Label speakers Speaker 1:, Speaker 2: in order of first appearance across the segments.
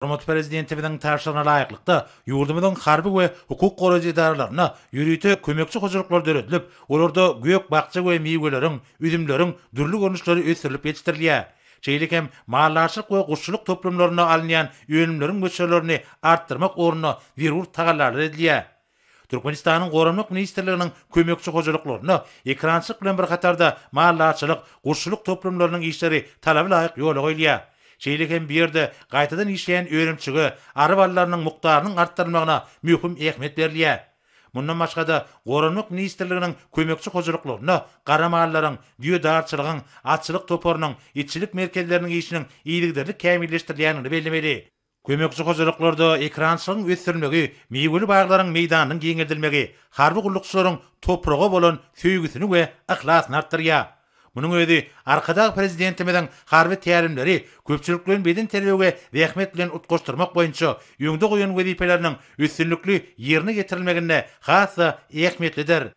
Speaker 1: Hormatly Prezidentimiziň tabşyrygyna laýyklykda, ýurdumyzyň harby we hukuk goraýjy edaralarynda ýörite kömekçi hojalyklar döredilip, olarda gök-bakja we miweleriň, üzümleriň dürli görnüşleri ösdürilip ýetişdirilýär. Şeýle hem maldarçylyk we guşçulyk toplumlarynda alynýan önümleriň möçberlerini artdyrmak ugrunda zerur tagallalar edilýär. Türkmenistanyň Goranmak ministrliginiň kömekçi hojalyklarynda ekerançylyk bilen bir hatarda maldarçylyk, guşçulyk toplumlarynyň işleri talaba laýyk ýola goýulýar. Şeýle hem bu ýerde gaýtadan işleýän önümçige ary ballarynyň mukdarynyň artdyrylmagyna möhüm ähmiýet berilýär. Mundan başga-da, Goranmak ministrliginiň kömekçi hojalyklarynda gara mallaryň, düýedarçylygyň, atçylyk toparynyň, itçilik merkezleriniň işiniň yzygiderli kämilleşdirilýändigini bellemeli. Kömekçi hojalyklarda ekerançylygyň ösdürilmegi, miweli baglaryň meýdanynyň giňeldilmegi harby gullukçylaryň topraga bolan söýgüsini we yhlasyny artdyrýar. Munuň özi Arkadag Prezidentimiziň harby tälimleri köpçülikleýin bedenterbiýe we zähmet bilen utgaşdyrmak boýunça öňde goýan wezipeleriniň üstünlikli ýerine ýetirilmeginde has-da ähmiýetlidir.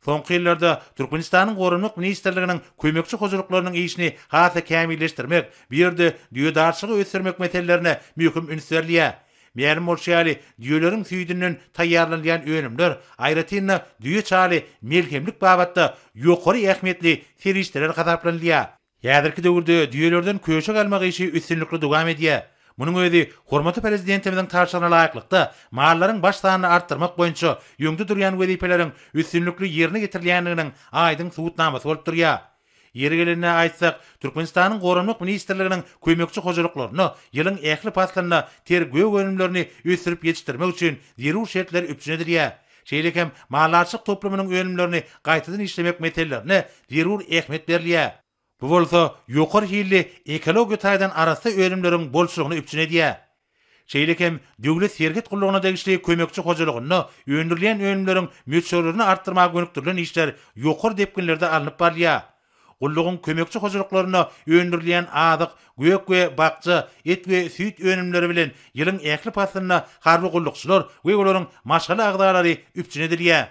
Speaker 1: Soňky ýyllarda Türkmenistanyň Goranmak ministrliginiň kömekçi hojalyklarynyň işini has-da kämilleşdirmek, bu ýerde düýedarçylygy ösdürmek meselelerine möhüm üns berilýär. Mälim bolşy ýaly, düýeleriň süýdünden taýýarlanylýan önümler, aýratyn-da, düýe çaly melhemlik babatda ýokary ähmiýetli serişdeler hasaplanylýar. Häzirki döwürde düýelerden köşek almak işi üstünlikli dowam edýär. Munuň özi hormatly Prezidentimiziň tabşyrygyna laýyklykda, mallaryň baş sanyny artdyrmak boýunça öňde durýan wezipeleriň üstünlikli ýerine ýetirilýändiginiň aýdyň subutnamasy bolup durýar. Ýeri gelende aýtsak, Türkmenistanyň Goranmak ministrliginiň kömekçi hojalyklarynda ýylyň ähli paslynda ter gök önümlerini ösdürip ýetişdirmek üçin zerur şertler üpjün edilýär. Şeýle hem maldarçylyk toplumynyň önümlerini gaýtadan işlemek meselelerine zerur ähmiýet berilýär. Bu bolsa ýokary hilli ekologiýa taýdan arassa önümleriň bolçulygyny üpjün edýär. Şeýle hem Döwlet serhet gullugyna degişli kömekçi hojalygynda öndürilýän önümleriň möçberlerini artdyrmaga gönükdirilen işler ýokary depginlerde alnyp barylýar. Gullugyň kömekçi hojalyklarynda öndürilýän azyk, gök we bakja, et we süýt önümleri bilen ýylyň ähli paslynda harby gullukçylar we olaryň maşgala agzalary üpjün edilýär.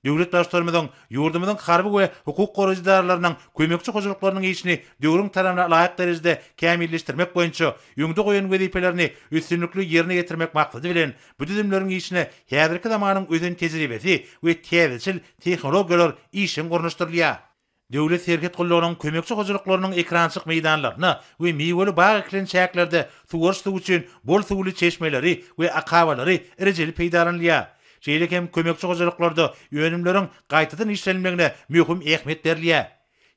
Speaker 1: Döwlet Baştutanymyzyň ýurdumyzyň harby we hukuk goraýjy edaralarynyň kömekçi hojalyklarynyň işini döwrüň talabyna laýyk derejede kämilleşdirmek boýunça öňde goýan wezipelerini üstünlikli ýerine ýetirmek maksady bilen, bu düzümleriň işine häzirki zamanyň ösen tejribesi we täzeçil tehnologiýalar işjeň ornaşdyrylýar. Döwlet serhet gullugynyň kömekçi hojalyklarynyň ekerançylyk meýdanlarynda we miweli bag ekilen çäklerde suwaryş suwy üçin bol suwly çeşmeleri we akabalary rejeli peýdalanylýar. Şeýle hem kömekçi hojalyklarda önümleriň gaýtadan işlenilmegine möhüm ähmiýet berilýär.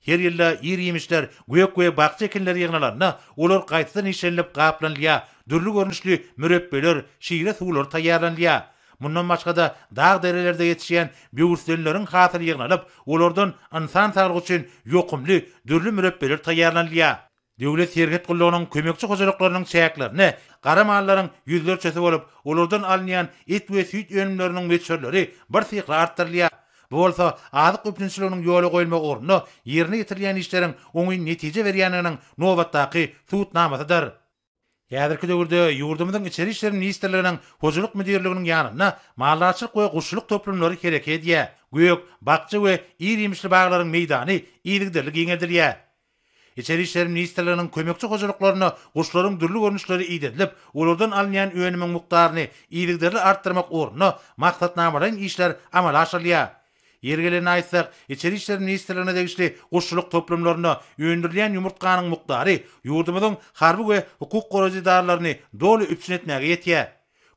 Speaker 1: Her ýylda ir-iýmişler, gök we bakja ekinleri ýygnalanda, olar gaýtadan işlenilip gaplanylýar, dürli görnüşli mürepbeler, şire suwlary taýýarlanylýar. Mundan başga-da, dag-derelerde ýetişýän böwürslenleriň hasyly ýygnalyp, olardan ynsan saglygy üçin ýokumly dürli mürepbeler taýýarlanylýar. Döwlet serhet gullugynyň kömekçi hojalyklarynyň çäklerinde gara mallaryň ýüzlerçesi bolup, olardan alynýan et we süýt önümleriniň möçberleri birsyhly artdyrylýar. Bu bolsa azyk üpjünçiliginiň ýola goýulmagy ugrunda ýerine ýetirilýän işleriň oňyn netije berýändiginiň nobatdaky subutnamasydyr. Häzirki döwürde ýurdumyzyň Içeri işler ministrliginiň Hojalyk müdirliginiň ýanynda maldarçylyk we guşçulyk toplumlary hereket edýär, gök, bakja we ir-iýmişli baglaryň meýdany yzygiderli giňeldilýär. Içeri işler ministrliginiň kömekçi hojalyklarynda guşlaryň dürli görnüşleri idedilip, olardan alynýan önümiň mukdaryny yzygiderli artdyrmak ugrunda maksatnamalaýyn işler amala aşyrylýar. Ýeri gelende aýtsak, Içeri işler ministrligine degişli guşçulyk toplumlarynda öndürilýän ýumurtganyň mukdary ýurdumyzyň harby we hukuk goraýjy edaralaryny doly üpjün etmäge ýetýär.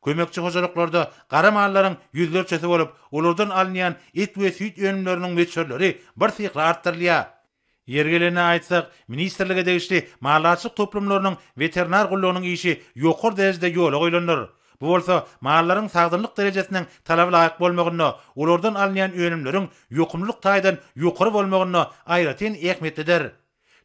Speaker 1: Kömekçi hojalyklarda gara mallaryň ýüzlerçesi bolup, olardan alynýan et we süýt önümleriniň möçberleri birsyhly artdyrylýar. Ýeri gelende aýtsak, ministrlige degişli maldarçylyk toplumlarynyň weterinar gullugynyň işi ýokary derejede ýola goýlandyr. Bu bolsa mallaryň sagdynlyk derejesiniň talaba laýyk bolmagynda, olardan alynýan önümleriň ýokumlylyk taýdan ýokary bolmagynda aýratyn ähmiýetlidir.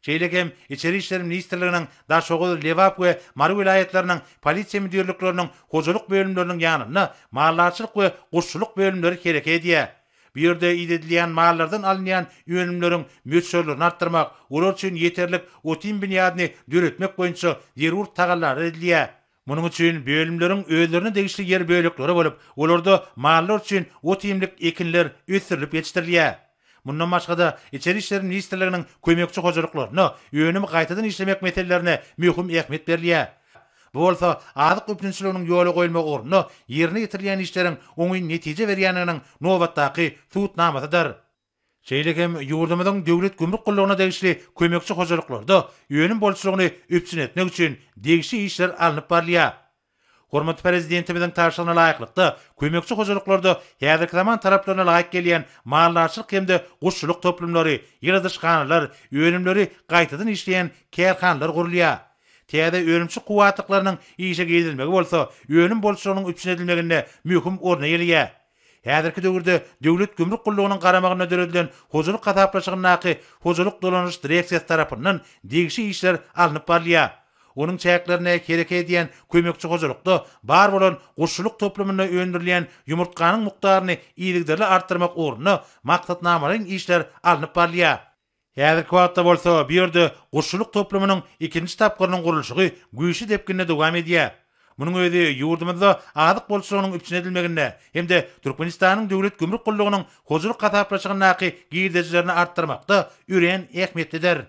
Speaker 1: Şeýle hem Içeri işler ministrliginiň Daşoguz, Lebap we Mary welaýatlarynyň polisiýa müdirlikleriniň hojalyk bölümleriniň ýanynda maldarçylyk we guşçulyk bölümleri hereket edýär. Bu ýerde idedilýän mallardan alynýan önümleriň möçberlerini artdyrmak, olar üçin ýeterlik ot-iým binýadyny döretmek boýunça zerur tagallalar edilýär. Munuň üçin bölümleriň özlerine degişli ýer bölekleri bolup, olarda mallar üçin ot-iýmlik ekinler ösdürilip ýetişdirilýär. Mundan başga-da, Içeri işler ministrliginiň kömekçi hojalyklarynda önümi gaýtadan işlemek meselelerine möhüm ähmiýet berilýär. Bu bolsa azyk üpjünçiliginiň ýola goýulmagy ugrunda ýerine ýetirilýän işleriň oňyn netije berýändiginiň nobatdaky subutnamasydyr. Şeýle hem ýurdumyzyň Döwlet gümrük gullugyna degişli kömekçi hojalyklarda önüm bolçulygyny üpjün etmek üçin degişli işler alnyp barylýar. Hormatly Prezidentimiziň tabşyrygyna laýyklykda, kömekçi hojalyklarda häzirki zaman talaplaryna laýyk gelýän maldarçylyk hem-de guşçulyk toplumlary, ýyladyşhanalar, önümleri gaýtadan işleýän kärhanalar gurulýar. Täze önümçilik kuwwatlyklarynyň işe girizilmegi bolsa önüm bolçulygynyň üpjün edilmeginde möhüm orny eýeleýär. Häzirki döwürde Döwlet gümrük gullugynyň garamagynda döredilen Hojalyk hasaplaşygyndaky hojalyk dolanyş direksiýasy tarapyndan degişli işler alnyp barylýar. Onuň çäklerinde hereket edýän kömekçi hojalykda bar bolan guşçulyk toplumynda öndürilýän ýumurtganyň mukdaryny yzygiderli artdyrmak ugrunda maksatnamalaýyn işler alnyp barylýar. Häzirki wagtda bolsa bu ýerde guşçulyk toplumynyň ikinji tapgyrynyň gurluşygy güýçli depginde dowam edýär. Munuň özi ýurdumyzda azyk bolçulygynyň üpjün edilmeginde hem-de Türkmenistanyň Döwlet gümrük gullugynyň hojalyk hasaplaşygyndaky girdejilerini artdyrmakda örän ähmiýetlidir.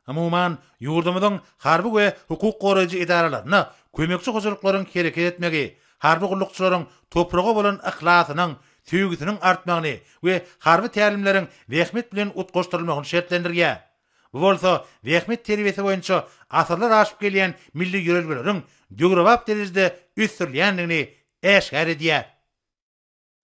Speaker 1: Umuman, ýurdumyzyň harby we hukuk goraýjy edaralarynda kömekçi hojalyklaryň hereket etmegi, harby gullukçylaryň topraga bolan yhlasynyň, söýgüsiniň artmagyny we harby tälimleriň zähmet bilen utgaşdyrylmagyny şertlendirýär. Bu bolsa zähmet terbiýesi boýunça asyrlar aşyp gelýän milli ýörelgeleriň döwrebap derejede ösdürilýändigini äşgär edýär.